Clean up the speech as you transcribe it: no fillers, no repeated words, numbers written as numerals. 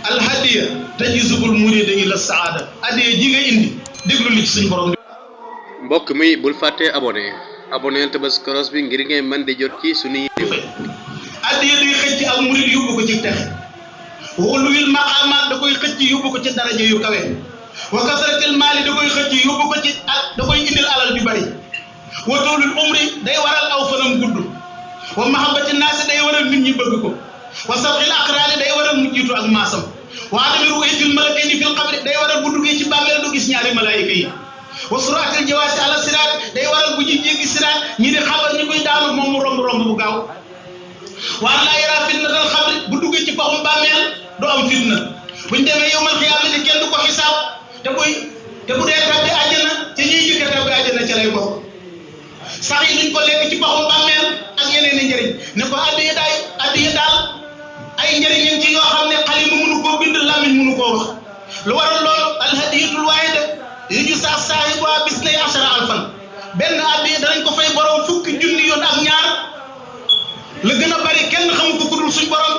alhadiya tajizubul murida ila saada adiya ji nga indi déglu li ci suñu borom. mbokk mi bul fàtte abonné Tabaski Cross bi ngir ngeen mën di jot ci suñuy adiya day xëcc ak murid yóbbu ko ci texe wóoluwil maqaamaat da koy xëcc yóbbu ko ci daraja yu kawe wa kasratil maali da koy xëcc yóbbu ko ci ak da koy indil alal ju bari wa toolul umri day waral aw fanam gudd wa mahabbati naasi day waral nit ñi bëgg ko wa sabxil aqraani day waral mu jiitu ak maasam wa adami ru'yatil malakayni fil qabri day waral bu duggee ci bàmmeel du gis ñaari malaayika yi wa suraatil jawaasi ala siraat day waral bu ñuy jéggi siraat ñi di xabar ñi koy daanu moom mu romb bu gaaw wa laa yaraa fitnatal xabri bu duggee ci paxum bàmmeel du am fitna buñ demee yowmal xiyaamati kenn du ko xisaab te bu dee tabbi àjjana te ñuy jëkk a tabbi àjjana ca lay bokk sax yi duñ ko lekk ci paxum bàmmeel ak yeneen i njëriñ ne ko addiya daal ay njëriñam ci yoo xam ne xalima mënu koo bind làmmiñ mënu koo wax lu waral loolu alhadiyatul waahida yu sax saahibuhaa bisnay ashara alfan benn addiya danañ ko fay borom fukki junni yoon ak ñaar la gën a bari kenn xamu ko ku dul suñ borom